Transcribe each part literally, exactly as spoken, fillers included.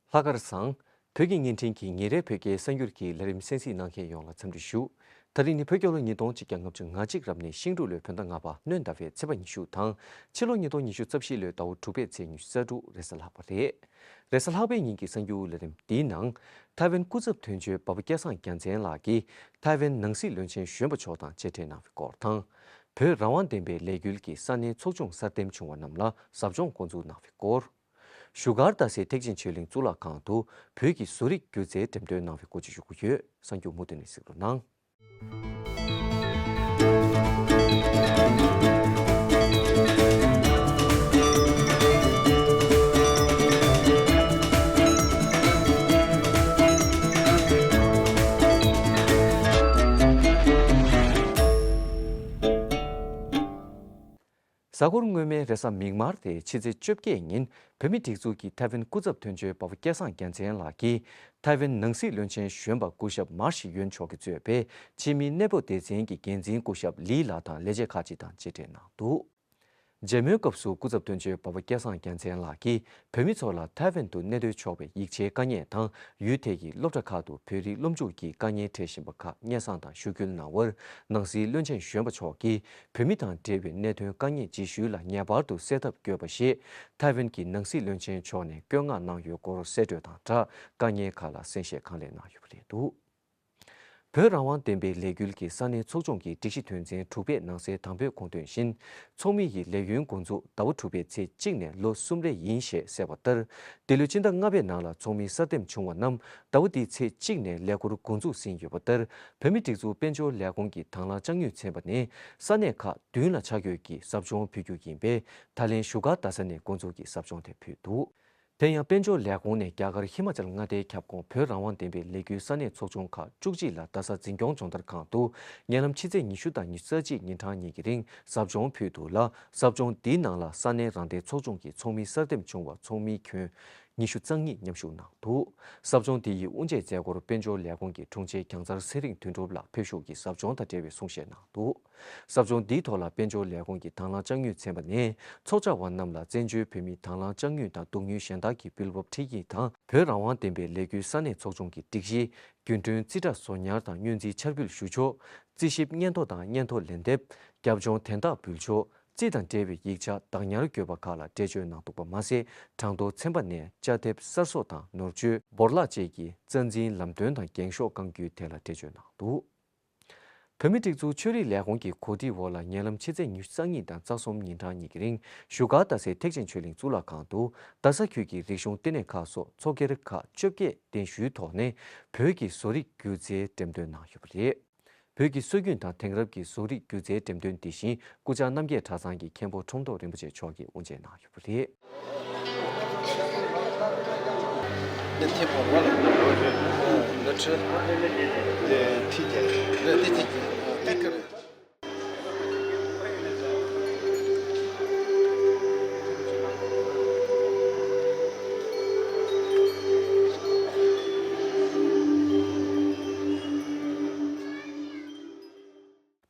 ལྷག་དཀར་བཟང་། བོད་ཀྱི་བརྙན་འཕྲིན་གྱི་ཉིན་རེའི་བོད་སྐད་གསར་འགྱུར་གྱི་ལས་རིམ་གསན་གཟིགས་གནང་མཁན་ཡོངས་ལ་འཚམས་འདྲི་ཞུ། ད་རིང་ནི་བོད་རྒྱལ་ལོ་ཉིས་སྟོང་ཆིག་བརྒྱ་ལྔ་བཅུ་ང་གཅིག་རབ་གནས་ཤིང་འབྲུག་ལོའི་བོད་ཟླ་ལྔ་པ་སྣྲོན་ཟླ་བའི་ཚེས་པ་ཉི་ཤུ་དང་། ཕྱི་ལོ་ཉིས་སྟོང་ཉི་ཤུ་རྩ་བཞི་ལོའི་ཟླ་བ་དྲུག་པའི་ཚེས་ཉི་ཤུ་རྩ་དྲུག་རེས་གཟའ་ལྷག་པ་རེད། རེས་གཟའ་ལྷག་པའི་ཉིན་གྱི་གསར་འགྱུར་ལས་རིམ་འདིའི་ནང་། ཐའེ་ཝན་སྐུ་ཚབ་དོན་གཅོད་འབའ་པ་སྐལ་བཟང་རྒྱལ་མཚན་ལགས་ཀྱིས་ཐའེ་ཝན་ནང་སྲིད་བློན་ཆེན་གཞོན་པ་མཆོག་དང་མཇལ་འཕྲད་གནང་བའི་སྐོར་དང་། བོད་རང་དབང་བདེན་པའི་ལས་འགུལ་གྱི་ས་གནས་ཚོགས་ཆུང་གསར་འདེམས་བྱུང་བ་རྣམས་ལ་ཟབ་སྦྱོང་འགོ་འཛུགས་གནང་བའི་སྐོར། བཞུགས་སྒར་རྡ་སའི་ཐེག་ཆེན་ཆོས་གླིང་གཙུག་ལག་ཁང་དུ་བོད་ཀྱི་བཟོ་རིག་སྒྱུ་རྩལ་འགྲེམས་སྟོན་གནང་བའི་སྐོར་བཅས་ཞུ་གི་ཡོད། གསར་འགྱུར་མུ་མཐུད་ནས་གཟིགས་རོགས་གནང་། གཟའ་འཁོར་སྔོན་མའི་རེས་གཟའ་མིག་དམར་དེ་ཕྱི་ཚེས་བཅོ་བརྒྱད་ཉིན་བོད་མིའི་སྒྲིག་འཛུགས་ཀྱི་ཐའེ་ཝན་སྐུ་ཚབ་དོན་གཅོད་འབའ་པ་སྐལ་བཟང་རྒྱལ་མཚན་ལགས་ཀྱིས་ཐའེ་ཝན་ནང་སྲིད་བློན་ཆེན་གཞོན་པ་སྐུ་ཞབས་མར་ཤི་ཡོན་མཆོག་གིས་གཙོས་པའི་ཕྱི་མི་གནས་སྤོ་སྡེ་ཚན་གྱི་འགན་འཛིན་སྐུ་ཞབས་ལི་ལགས་དང་ལས་བྱེད་ཁག་ཅིག་དང་མཇལ་འཕྲད་གནང་འདུག། མཇལ་མོལ་སྐབས་སུ་སྐུ་ཚབ་དོན་གཅོད་འབའ་པ་སྐལ་བཟང་རྒྱལ་མཚན་ལགས་ཀྱིས་བོད་མི་ཚོ་ལ་ཐའེ་ཝན་དུ་གནས་སྡོད་ཆོག་པའི་ཡིག་ཆའི་དཀའ་ངལ་དང་ཡུལ་དེ་ཡི་སློབ་གྲྭ་ཁག་ཏུ་བོད་རིགས་སློབ་འཇུག་གི་དཀའ་ངལ་འཕྲད་བཞིན་པ་ཁག་སྙན་སེང་དང་ཞུ་སྐུལ་གནང་བར། ནང་སྲིད་བློན་ཆེན་གཞོན་པ་མཆོག་གིས་བོད་མི་དང་འབྲེལ་བའི་གནད་དོན་དཀའ་ངལ་ལྗིད་ཤུལ་ལ་ངེས་པར་དུ་སེལ་ཐབས་དགོས་པ་ཞེས་ཐའེ་ཝན་གྱི་ནང་སྲིད་བློན་ཆེན་མཆོག་ནས་བཀོད་མངགས་གནང་ཡོད་སྐོར་གསལ་བཀྲོལ་དང་སྦྲགས་དཀའ་ངལ་ཁག་ལ་གསན་བཞེས་གང་ལེགས་གནང་ཡོད་པ་རེད་འདུག། བོད་རང་དབང་བདེན་པའི་ལས་འགུལ་གྱི་ས་གནས་ཚོགས་ཆུང་གི་སྒྲིག་གཞི་དོན་ཚན་དྲུག་པའི་ནང་གསལ་དང་པོའི་དགོངས་དོན་བཞིན། ཚོགས་མི་ཡི་ལས་ཡུན་འགོ་འཛུགས་ཟླ་བ་དྲུག་པའི་ཚེས་གཅིག་ནས་ལོ་གསུམ་རེ་ཡིན་ཞེས་གསལ་བ་ལྟར། འདི་ལོའི་སྤྱི་ཟླ་ལྔ་པའི་ནང་ལ་ཚོགས་མི་གསར་འདེམས་བྱུང་བ་རྣམས་ཟླ་བ་འདིའི་ཚེས་གཅིག་ནས་ལས་འཁུར་འགོ་འཛུགས་ཟིན་ཡོད་པ་ལྟར། བོད་མིའི་སྒྲིག་འཛུགས་དཔལ་འབྱོར་ལས་ཁུངས་ཀྱི་དང་བླངས་དཔྱ་དངུལ་ཚན་པ་ནས་ས་གནས་ཁག་བདུན་ལ་ཆ་བགོས་ཀྱིས་ཟབ་སྦྱོང་ཕུལ་རྒྱུ་ཡིན་པས། ད་ལན་བཞུགས་སྒར་རྡ་ས་ནས་འགོ་འཛུགས་ཀྱིས་ཟབ་སྦྱོང་དེ་ཕུལ་འདུག། དེ་ཡང་དཔལ་འབྱོར་ལས་ཁུངས་ནས་རྒྱ་གར་ཧི་མ་ཅལ་མངའ་སྡེའི་ཁྱབ་ཁོངས་བོད་རང་དབང་བདེན་པའི་ལས་འགུལ་ས་གནས་ཚོགས་ཆུང་ཁག་བཅུ་གཅིག་ལ་རྡ་ས་འཛིན་སྐྱོང་སྦྱོང་བརྡར་ཁང་དུ་ཉེ་ལམ་ཕྱི་ཚེས་ཉི་ཤུ་དང་ཉི་ཤུ་རྩ་གཅིག་ཉིན་གྲངས་གཉིས་ཀྱི་རིང་ཟབ་སྦྱོང་ཕུལ་འདུག་ལ། ཟབ་སྦྱོང་འདིའི་ནང་ལ་ས་གནས་རང་བདེན་ཚོགས་ཆུང་གི་ཚོགས་མི་གསར་འདེམས་བྱུང་བ་ཚོགས་མི་ཁྱོན་ཉི་ཤུ་རྩ་གཉིས་མཉམ་ཞུགས་གནང་འདུག། ཟབ་སྦྱོང་འདི་ཡི་དབུ་འབྱེད་མཛད་སྒོར་དཔལ་འབྱོར་ལས་ཁུངས་ཀྱི་དྲུང་ཆེ་རྒྱང་ཚར་ཚེ་རིང་དོན་གྲུབ་ལགས་ཕེབས་ཞུགས་ཀྱིས་ཟབ་སྦྱོང་དང་འབྲེལ་བའི་གསུང་བཤད་གནང་འདུག། ཟབ་སྦྱོང་འདིའི་ཐོག་ལ་དཔལ་འབྱོར་ལས་ཁུངས་ཀྱི་དང་བླངས་དཔྱ་དངུལ་ཚན་པ་ནས་ཚོགས་བཅར་བ་རྣམས་ལ་བཙན་བྱོལ་བོད་མིའི་དང་བླངས་དཔྱ་དངུལ་དང་སྡུག་བསྔལ་གཞན་དག་གི་དཔུང་རོགས་ཁྲིད་ཡིག་དང་། བོད་རང་དབང་བདེན་པའི་ལས་འགུལ་ས་གནས་ཚོགས་ཆུང་གི་སྒྲིག་གཞི། རྒྱུན་གྲོན་རྩིས་ཁྲ་བཟོ་ཉར་དང་སྙུན་རྩིས་འཆར་འབུལ་ཞུ་ཕྱོགས། རྩིས་ཞིབ་སྙན་ཐོ་དང་སྙན་ཐོ་ལན་འདེབས། རྒྱབ་ལྗོངས་དན་རྟགས་འབུལ་ཕྱོགས། རྩིས་དང་འབྲེལ་བའི་ཡིག་ཆ་བདག་ཉར་དགོས་པ་ཁག་ལ་འགྲེལ་བརྗོད་གནང་འདུག་པ་མ་ཟད། གྲངས་ཐོ་ཚན་པ་ནས་ཅ་དེབ་གསར་བཟོ་དང་ནོར་བཅོས། སྦོར་ལག་བཅས་ཀྱི་རྩ་འཛིན་ལམ་སྟོན་དང་འགེངས་ཤོག་བསྐང་རྒྱུའི་ཐད་ལ་འགྲེལ་བརྗོད་གནང་འདུག། བོད་མིའི་སྒྲིག་འཛུགས་ཆོས་རིག་ལས་ཁུངས་ཀྱི་གོ་སྒྲིག་འོག་ལ་ཉེ་ལམ་ཕྱི་ཚེས་ཉི་ཤུ་རྩ་གཉིས་དང་རྩ་གསུམ་ཉིན་གྲངས་གཉིས་ཀྱི་རིང་བཞུགས་སྒར་རྡ་སའི་ཐེག་ཆེན་ཆོས་གླིང་གཙུག་ལག་ཁང་དུ་རྡ་ས་ཁུལ་གྱི་རིག་གཞུང་བསྟི་གནས་ཁག་སོགས་ཚོགས་སྒེར་ཁག་བཅོ་བརྒྱད་གདན་ཞུའི་ཐོག་ནས་བོད་ཀྱི་བཟོ་རིག་སྒྱུ་རྩལ་འགྲེམས་སྟོན་གནང་ཡོད་པ་རེད། བོད་ཀྱི་སྲོལ་རྒྱུན་དང་དེང་རབས་ཀྱི་བཟོ་རིག་སྒྱུ་རྩལ་འགྲེམས་སྟོན་འདི་བཞིན་སྐུ་བཅར་རྣམ་རྒྱལ་གྲྭ་ཚང་གི་མཁན་པོ་ཁྲོམ་ཐོག་རིན་པོ་ཆེ་མཆོག་གིས་དབུ་འབྱེད་གནང་ཡོད་པ་རེད།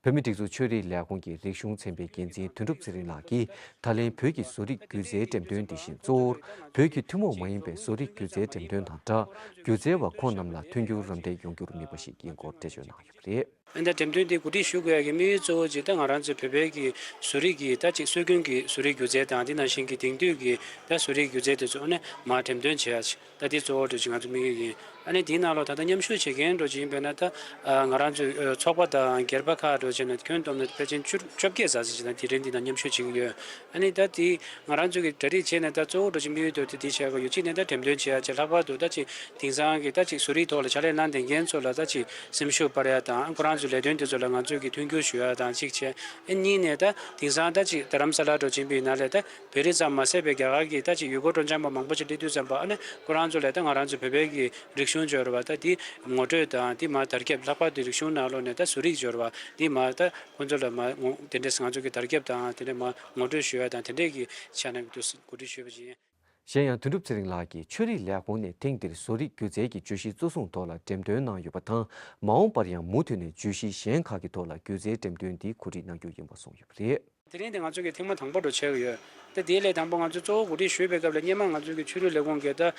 བོད་མིའི་སྒྲིག་འཛུགས་ཆོས་རིག་ལས་ཁུངས་ཀྱི་རིག་གཞུང་ཚན་པའི་འགན་འཛིན་དོན་གྲུབ་ཚེ་རིང་ལགས་ཀྱིས་ད་ལན་བོད་ཀྱི་བཟོ་རིག་སྒྱུ་རྩལ་འགྲེམས་སྟོན་འདི་བཞིན་གཙོ་བོར་བོད་ཀྱི་ཐུན་མོང་མ་ཡིན་པའི་བཟོ་རིག་སྒྱུ་རྩལ་འགྲེམས་སྟོན་དང་སྦྲགས། སྒྱུ་རྩལ་བ་ཁོང་རྣམས་ལ་མཐུན་འགྱུར་རམ་འདེགས་ཡོང་རྒྱུར་དམིགས་པ་ཞིག་ཡིན་སྐོར་འགྲེལ་བརྗོད་གནང་ཡོད་པ་རེད། ཨ་ནི་ད་འགྲེམས་སྟོན་འདི་གོ་སྒྲིག་ཞུ་དགོས་ཡ་གི་དམིགས་ཡུལ་གཙོ་བོ་ཅིག་ད་ང་རང་ཚོའི་བོད་པའི་གི་བཟོ་རིག་གི་ད་ཅིག་སྲོལ་རྒྱུན་གྱི་བཟོ་རིག་སྒྱུ་རྩལ་དང་འདི་ནང་བཞིན་གྱི་དེང་དུས་ཀྱི་ད་བཟོ་རིག་སྒྱུ་རྩལ་དེ་ཚོ་ཨ་ནི་མར་འགྲེམས་སྟོན་བྱེད་ཡ་ཅིག་ད་འདི་གཙོ་བོ་འདྲ་ཅིག་ང་ཚོ་དམིགས་ཡུལ་ཡིན། ཨ་ནི་དེའི་ནང་ལོགས་ད་ལྟ་མཉམ་ཞུགས་བྱེད་མཁན་འདྲ་ཅིག་ཡིན་པས་ན་ད་ཨ་ང་རང་ཚོའི་ཨ་ཚོགས་པ་དང་སྒེར་པ་ཁག་འདྲ་བྱས་ན་ཁྱོན་བསྡོམས་ན་ཕལ་ཆེར་བཅུ་བཅོ་བརྒྱད་ཙམ་ཞིག་ཅིག་ད་དེ་རིང་འདི་ནང་མཉམ་ཞུགས་བྱེད་ཀྱི་ཡོད། ཨ་ནི་ད་དེ་ང་རང་ཚོ་གི་གྲ་སྒྲིག་བྱས་ནས་ད་གཙོ་བོ་འདྲ་ཅིག་དམིགས་ཡུལ་དུ་དེ་དེ་བྱས་དགོས་ཡོད། གཅིག་ནས་ད་འགྲེམས་སྟོན་བྱེད་ཡ་བྱས། ལྷག་པར་དུ་ད་ཅིག་དེང་སང་གི་ད་ཅིག་བཟོ་རིག་ཐོག་ལ་ཕྱག་ལས་གནང་བསྡད་མཁན་ཚོ་ལ་ད་ཅིག་སེམས་ཤུགས་སྤར་ཡ་དང་། ཁོ་རང་ཚོའི་ལས་དོན་དེ་ཚོ་ལ་ང་ཚོས་ཀྱི་མཐུན་འགྱུར་ཞུ་ཡ་དང་གཅིག་བྱས། ཨ་གཉིས་ནས་ད་དེང་སང་ད་ཅིག་རྡ་རམ་ས་ལ་འདྲ་ཅིག་ཡིན་པའི་ནང་ལ་ད་བོད་རིགས་ཙམ་མ་ཟད་པའི་རྒྱ་གར་གྱི་ད་ཅིག་ཡུལ་སྐོར་སྤྲོ་འཆམ་པ་མང་པོ་ཅིག་སླེབས་དུས་ཙམ་པ། ཨ་ནི་ཁོ་རང་ཚོ་ལ་ད་ང་རང་ཚོ་བོད་པའི་གི་རིག་གཞུང་སྦྱོར་བ་ད་དེ་ངོ་སྤྲོད་དང་། དེ་མར་དར་ཁྱབ། ལྷག་པར་དུ་རིག་གཞུང་ནང་ལོགས་ནས་ད་བཟོ་རིག་སྦྱོར་བ་དེ་མར་ད་ཁོ་ཚོ་ལ་མར་ངོ་དེ་འདྲས་ང་ཚོ་གི་དར་ཁྱབ་དང་དེ་འདྲས་མར་ངོ་སྤྲོད་ཞུ་ཡ་དང་དེ་འདྲས་ཀྱི་ཆ་ནས་འདུག་གོ་སྒྲིག་ཞུས་པ་ཡིན། གཞན་ཡང་དོན་གྲུབ་ཚེ་རིང་ལགས་ཀྱིས་ཆོས་རིག་ལས་ཁུངས་ནས་ཐེངས་འདིར་བཟོ་རིག་སྒྱུ་རྩལ་གྱི་བརྗོད་གཞི་གཙོ་བཟུང་ཐོག་ལ་འགྲེམས་སྟོན་གནང་ཡོད་པ་དང་། མ་འོངས་པར་ཡང་མུ་མཐུད་ནས་བརྗོད་གཞི་གཞན་ཁག་གི་ཐོག་ལ་སྒྱུ་རྩལ་འགྲེམས་སྟོན་འདི་གོ་སྒྲིག་གནང་རྒྱུ་ཡིན་པ་གསུངས་ཡོད་པ་རེད། དེ་རིང་འདི་ང་ཚོ་གི་ཐེངས་མ་དང་པོ་འདྲ་ཆགས་ཀྱི་ཡོད། ད་ དེའི་ལས་དང་པོ་ང་ཚོས་གཙོ་བོ་གོ་སྒྲིག་ཞུས་པའི་སྐབས་ལ་སྔོན་མ་ང་ཚོ་གི་ཆོས་རིག་ལས་ཁུངས་ཀྱིས་ད་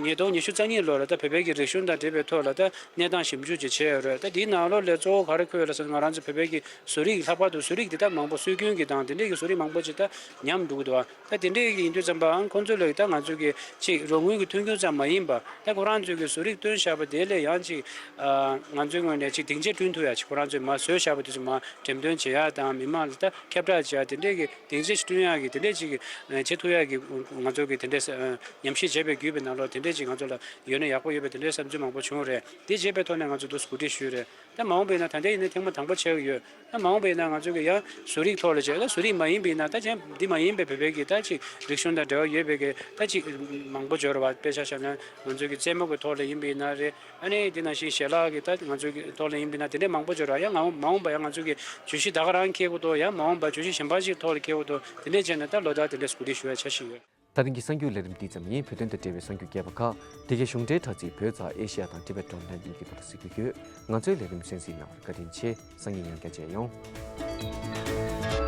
ཉིས་སྟོང་ཉི་ཤུ་རྩ་གཉིས་ལོ་ལ་ད་བོད་པའི་གི་རིག་གཞུང་དང་འབྲེལ་བའི་ཐོག་ལ་ད་གནས་སྟངས་ཞིབ་འཇུག་ཅིག་བྱས་ཡོད་རེད། ད་དེའི་ནང་ལོགས་ལས་གཙོ་བོ་ག་རེ་འཁོད་ཡོད་ལབ་ཟེར་ན། ང་རང་ཚོ་བོད་པའི་གི་བཟོ་རིག་ལྷག་པར་དུ་བཟོ་རིག་འདི་དག་མང་པོ་སྲོལ་རྒྱུན་གྱི་དང་དེ་འདྲའི་གི་བཟོ་རིག་མང་པོ་ཅིག་ད་ཉམས་འགྲོ་གི་འདུག་བ། ད་དེ་འདྲའི་གི་ཡིན་དུས་ཙམ་པའང་ཁོང་ཚོ་ལ་ད་ང་ཚོ་གི་ཅིག་རོགས་དངུལ་གྱི་མཐུན་འགྱུར་ཙམ་མ་ཡིན་པ། ད་ཁོ་རང་ཚོའི་གི་བཟོ་རིག་བཏོན་བཞག་པ་དེ་ལས་ཡང་ཅིག་ཨ་ང་ཚོའི་ངོས་ནས་ཅིག་སྡིངས་ཆ་བསྐྲུན་ཐུབ་ཡ་ཅིག་ཁོ་རང་ཚོས་མར་བཟོས་བཞག་པ་དེ་ཚོ་མར་འགྲེམས་སྟོན་བྱེད་ཡ་དང་མི་མང་ལ་ད་ཁྱབ་བསྒྲགས་བྱེད་ཡ་དེ་འདྲའི་གི་སྡིངས་ཆ་ཞིག་བསྐྲུན་ཡ་གི་དེ་འདྲའི་ཅིག་གི་བྱེད་ཐུབ་ཡ་གི་ང་ཚོ་གི་དེ་འདྲའི་ཉམས་ཞིབ་བྱས་པའི་བརྒྱུད་པའི་ནང་ལོགས་དེ་འདྲའི་ཅིག་ང་ཚོ་ལ་ཡོད་ན་ཡག་པོ་ཡོད་པའི་དེ་འདྲའི་བསམ་ཚུལ་མང་པོ་བྱུང་རེད། དེ་བྱས་པའི་ཐོག་ནས་ང་ཚོ་འདུག་གོ་སྒྲིག་ཞུས་རེད། ད་མ་འོངས་པ་ཡིན་ན་ད་ལྟ་ཡིན་ན་ཐེངས་མ་དང་པོ་ཆགས་ཀྱི་ཡོད། ད་མ་འོངས་པ་ཡིན་ན་ང་ཚོ་གི་ཡང་བཟོ་རིག་ཐོག་ལ་བྱས། ད་བཟོ་རིག་མ་ཡིན་པ་ཡིན་ན་ད་ཅང་འདི་མ་ཡིན་པའི་བོད་པའི་གི་ད་ཅིག་རིག་གཞུང་དང་འབྲེལ་བ་ཡོད་པའི་གི་ད་ཅིག་མང་པོ་འབྱོར་བ། དཔེ་ཆ་བཞག་ན་ང་ཚོ་གི་རྩེད་མོ་གི་ཐོག་ལ་ཡིན་པ་ཡིན་ན་རེད། ཨ་ནི་དེ་ནང་བཞིན་ཞལ་ལག་གི་ད་ང་ཚོ་གི་ཐོག་ལ་ཡིན་པ་ཡིན་ན་དེ་འདྲས་མང་པོ་འབྱོར་བ། ཡང་ང་མ་འོངས་པ་ཡང་ང་ཚོ་གི་བརྗོད་གཞི་ད་ག་རང་འཁྱེར་དགོས་འདུག་ཡང་མ་འོངས་པ་བརྗོད་གཞི་གཞན་པ་ཞིག་ཐོག་ལ་འཁྱེར་དགོས་འདུག་དེ་འདྲས་བྱས་ན་ད་ལོ་ལྟར་དེ་འདྲས་གོ་སྒྲིག་ཞུ་ཡ་འཆར་གཞི་ཡོད། ད་ཐེངས་ཀྱི་གསར་འགྱུར་ལས་རིམ་འདི་ཙམ་ཡིན། བོད་དོན་དང་འབྲེལ་བའི་གསར་འགྱུར་རྒྱས་པ་ཁག་འདི་གའི་གཞུང་འབྲེལ་དྲ་ཚིགས་བོད་ཙ་ཨེ་ཤི་ཡ་དང་Tibet Online གཉིས་ཀྱི་ཐོག་ལ་གཟིགས་རྒྱུ་ཡོད། ང་ཚོའི་ལས་རིམ་གསན་གཟིགས་གནང་བར་བཀའ་དྲིན་ཆེ། སང་ཉིན་ཡང་བསྐྱར་མཇལ་ཡོང་།